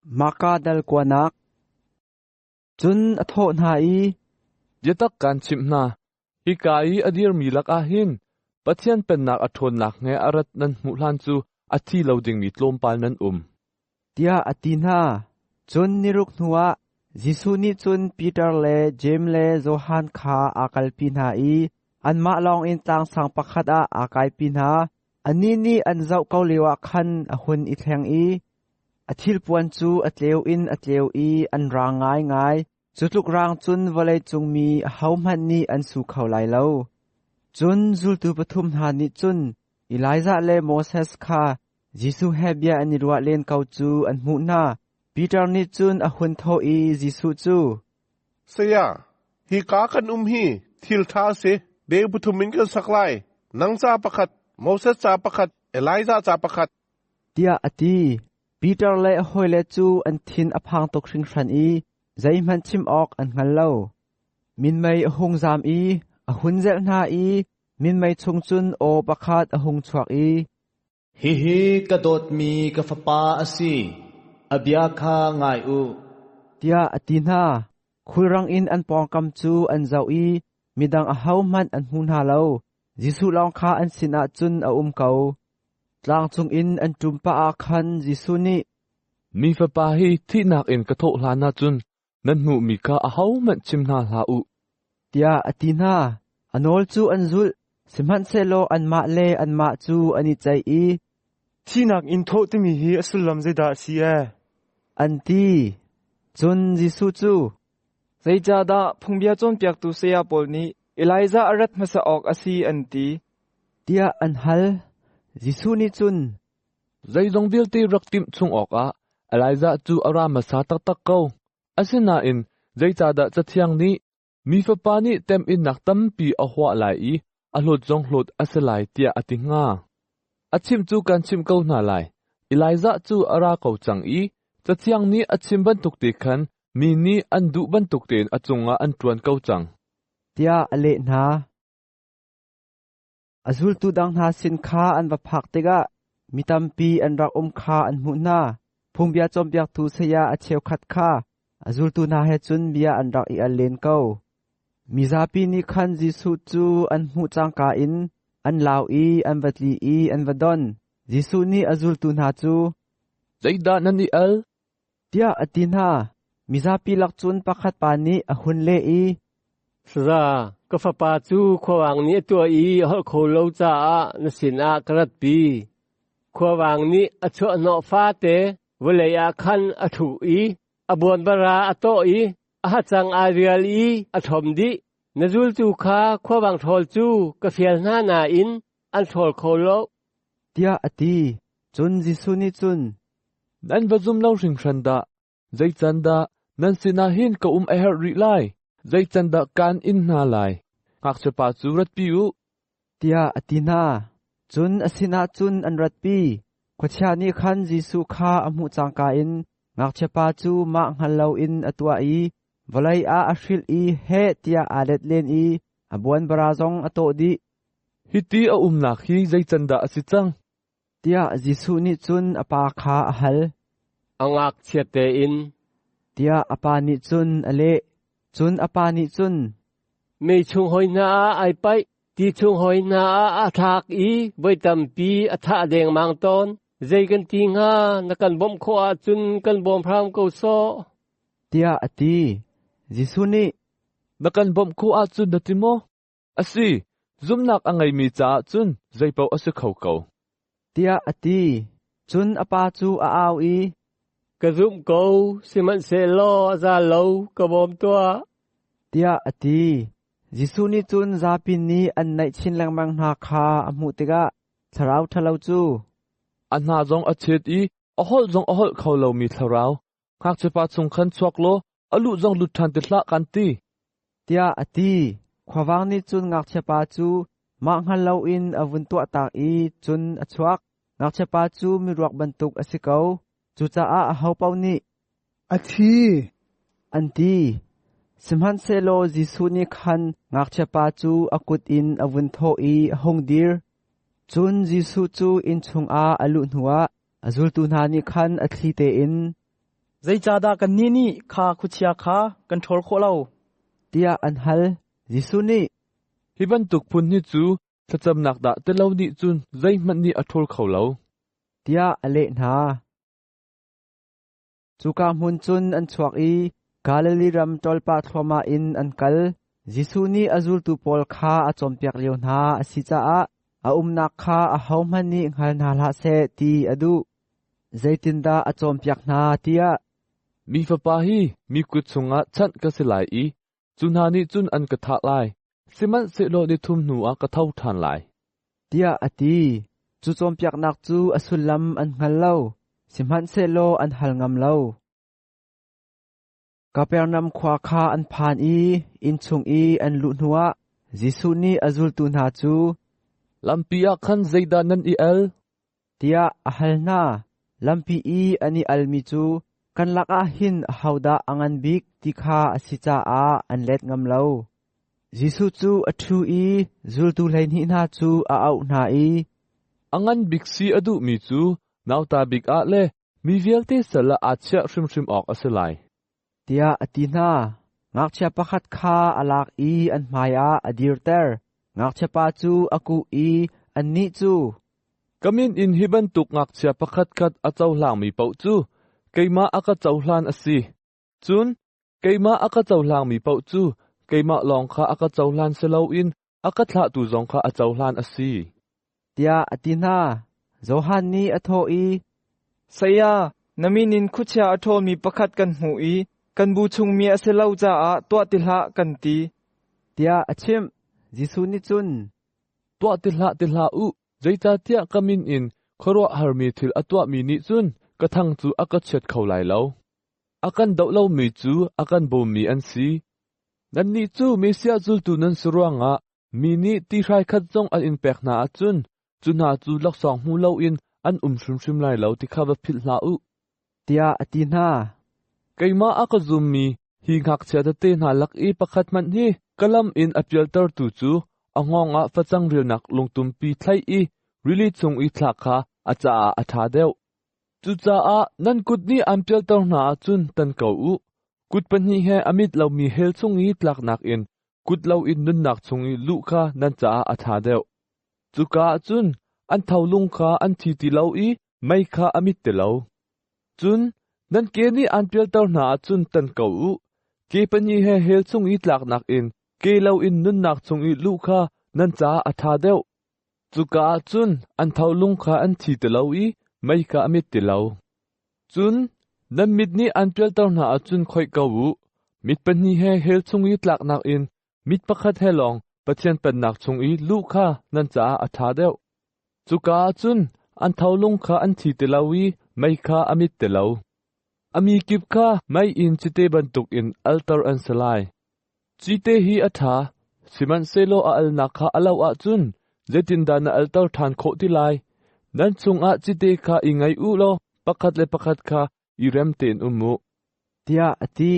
Marka dal kuanak. Cun a thawh hna i, Biatak kaan chimh hna, hika i a dirmi lakah hin Pathian Pennak a ṭhawnnak he a rat nan hmuh hlan cu a thi lo dingmi tlawmpal nan um. Tiah a ti hna. Cun niruk hnuah Jesuh nih cun Peter le Jeim le Johan kha aa kalpi hna i anmah lawngin tlangsang pakhat ah aa kaipi hna. Anih nih an zoh ko lioah khan a hun i thleng i a thilpuan cu a tleu in a tleu i an raang ngaingai. Cu tluk raang cun vawleicung mi ahohmanh nih an su kho lai lo. Cun zultu pathum hna nih cun Elijah le Moses kha Jesuh he bia an i ruah len ko cu an hmuh hna. Peter nih cun a hun thawh i Jesuh cu, Saya, hika kan um hi thil ṭha a si. Deu pathum in kan sak lai. Nang ca pakhat, Moses ca pakhat, Elijah ca pakhat. Tiah a ti. Peter le a hawile cu an thin a phang tuk hringhran i zeihmanh chim awk an hngal lo. Minmei a hung zam i a hun zelh hna i minmei chung cun aw pakhat a hung chuak i, Hihi ka dawtmi ka fapa a si, a bia kha ngai u. Tiah a ti hna. Khulrang in an pawngkam cu an zoh i midang ahohmanh an hmu hna lo. Jesuh lawng kha an sinah cun a um ko. Tlang cungin an ṭum pah ah khan Jesuh nih, Mi Fapa hi thihnak in ka thawh hlan ahcun nan hmuhmi kha ahohmanh chim hna hlah u, tiah a ti hna. A nawl cu an zulh, sihmanhsehlaw anmah le anmah cu an i ceih i, Thihnak in thawh timi hi a sullam zeidah a si ee? An ti. Cun Jesuh cu, Zeicahdah phungbia cawnpiaktu saya pawl nih Elijah a rat hmasa awk a si an ti? Tiah an hal. Jesuh nih cun, Zeizong vialte rak timh chung awkah Elijah cu a ra hmasa taktak ko. Asinain zeicahdah Cathiang nih mi Fapa nih temhinnak tampi a huah lai i a hlawt zong hlawt a si lai tiah a ti hnga? A chimh cu kan chimh ko hna lai. Elijah cu a ra ko cang i Cathiang nih a chim bantuk te khan mi nih an duh bantuk tein a cungah an ṭuan ko cang. Tiah a leh hna. A zultu dang hna sin kha an va phak tikah mi tampi an rak um kha an hmuh hna. Phungbia cawnpiaktu saya a cheukhat kha a zultu hna he cun bia an rak i al len ko. Mizapi nih khan Jesuh cu an hmuh cangka in an lau i an va tli i an va don. Jesuh nih a zultu hna cu, Zeidah nan i al? Tiah a ti hna. Mizapi lak cun pakhat pa nih a hun leh i, Saza, ka fapa cu khuavang nih a tuah i a holh kho lo caah na sinah ka ratpi. Khuavang nih a chuahhnawh fate vawlei ah khan a ṭhu i a buanbara a tawh i a hacang aa rial i a ṭhom dih. Na zultu kha khuavang ṭhawl cu ka fial hna nain an ṭhawl kho lo. Tiah a ti. Cun Jesuh nih cun, Nan va zum lo hringhran dah! Zeicandah nan sinah hin ka um a herh rih lai? Zeicandah kaan in hna lai? Ngakchiapa cu ratpi u. Tiah a ti hna. Cun a sinah cun an ratpi. Khuachia nih khan Jesuh kha a hmuh cangka in ngakchiapa cu mah hngal loin a tuah i vawlei ah a hrilh i heh tiah aa let len i a buanbara zong a tawh dih. Hiti a umnak hi zeicandah a si cang? Tiah Jesuh nih cun a pa kha a hal. A ngakchia tein, tiah a pa nih cun a leh. Cun a pa nih cun, Mei chung hoi hna ah ai paih, ti chung hoi hna ah a thlak i voi tampi a thah dengmang tawn. Zei kan ti hnga, na kan bawmh khawh ahcun kan bawm hram ko sawh. Tiah a ti. Jesuh nih, Na kan bawmh khawh ahcun na ti maw? A si, zumhnak a ngeimi caah cun zeipaoh a si kho ko. Tiah a ti. Cun a pa cu a au i, Ka zumh ko, sihmanhsehlaw a za lo, ka bawm tuah. Tiah a ti. Jesuh nih cun zapi nih an naih chin lengmang hna kha a hmuh tikah thlarau ṭhalo cu, A hna zong a chet i a holh zong a holh kho lomi thlarau, ngakchiapa chung khan chuak law a luh zong lut ṭhan ti hlah kan ti. Tiah a ti. Khuavang nih cun ngakchiapa cu mah hngal loin a vun tuahtak i cun a chuak. Ngakchiapa cu miruak bantuk a si ko. Cucaah ahopaoh nih, A thi! An ti. Sihmanhsehlaw Jesuh nih khan ngakchiapa cu a kut in a vun thawh i a hung dir. Cun Jesuh cu inn chungah a luh hnuah a zultu hna nih khan a thli tein, Zeicahdah kannih nih kha khuachia kha kan ṭhawl khawh lo? Tiah an hal. Jesuh nih, Hi bantuk phun hi cu thlacamnak dah ti lo nih cun zeihmanh nih a ṭhawl kho lo. Tiah a leh hna. Cuka hmun cun an chuak i Galilee ram ṭolpah thluahmah in an kal. Jesuh nih a zultu pawl kha a cawnpiak lio hna a si caah a umnak kha ahohmanh nih hngal hna hlah seh ti a duh. Zeitindah a cawnpiak hna tiah, Mi Fapa hi mi kut chungah chanh ka si lai i cu hna nih cun an ka thah lai, sihmanhsehlaw ni thum hnuah ka tho ṭhan lai. Tiah a ti. Cu cawnpiaknak cu a sullam an hngal lo, sihmanhsehlaw an hal ngam lo. Kapernaum khua kha an phan i inn chung i an luh hnuah Jesuh nih a zultu hna cu, Lampi ah khan zeidah nan i al? Tiah a hal hna. Lampi i an i almi cu kan lakah hin ahodah a ngan bik ti kha a si caah an let ngam lo. Jesuh cu a ṭhu i zultu 12 hna cu a auh hna i, A ngan bik si a duhmi cu nauta bik ah le mi vialte sal ah aa chiah hrimhrim awk a si lai. Tiah a ti hna. Ngakchia pakhat kha a lak i an hmaiah a dirter. Ngakchiapa cu a kuh i annih cu, Ka min in hi bantuk ngakchia pakhatkhat a cohlangmi paoh cu keimah a ka cohlan a si. Cun keimah a ka cohlangmi paoh cu keimah lawng kha a ka cohlan si loin a ka thlahtu zong kha a cohlan a si. Tiah a ti hna. Johan nih a thawh i, Saya, na min in khuachia a ṭhawlmi pakhat kan hmuh i kan bu chungmi a si lo caah tuah ti hlah kan ti. Tiah a chimh. Jesuh nih cun, Tuah ti hlah ti hlah u, zeicahtiah ka min in khuaruahharmi thil a tuahmi nih cun ka thang cu a ka chiat kho lai lo. A kan doh lomi cu a kan bawmmi an si. Nannih cu Messiah zultu nan si ruangah mi nih ti hrai khat zong an in pek hna ahcun cu hna cu laksawng hmu loin an um hrimhrim lai lo ti kha va philh hlah u. Tiah a ti hna. Keimah a ka zummi hi ngakchia tete hna lak i pakhat hmanh hi ka lam in a pialtertu cu a hngawng ah facang rilnak lungtumpi thlaih i rili chung i thlak kha a caah a ṭha deuh. Cucaah nan kut nih aan pialter hna ahcun tan ko u. Kut pahnih he a mit lomi hell chung i tlaknak in kut loin nunnak chung i luh kha nan caah a ṭha deuh. Cuka ah cun an tholung kha an thi ti lo i mei kha a mit ti lo. Cun nan ke nih aan pialter hna ahcun tan ko u. Ke pahnih he hell chung i tlaknak in ke loin nunnak chung i luh kha nan caah a ṭha deuh. Cuka ah cun an tholung kha an thi ti lo i mei kha a mit ti lo. Cun nan mit nih aan pialter hna ahcun khoih ko u. Mit pahnih he hell chung i tlaknak in mit pakhat he lawng Pathian Pennak chung i luh kha nan caah a ṭha deuh. Cuka ah cun an tholung kha an thi ti lo i mei kha a mit ti lo. A mi kip kha mei in cite bantukin alter an si lai. Cite hi a ṭha, sihmanhsehlaw a alnak kha a loh ahcun zeitindah na alter ṭhan khawh ti lai? Nan chungah cite kha i ngei u law pakhat le pakhat kha i rem tein um u. Tiah a ti.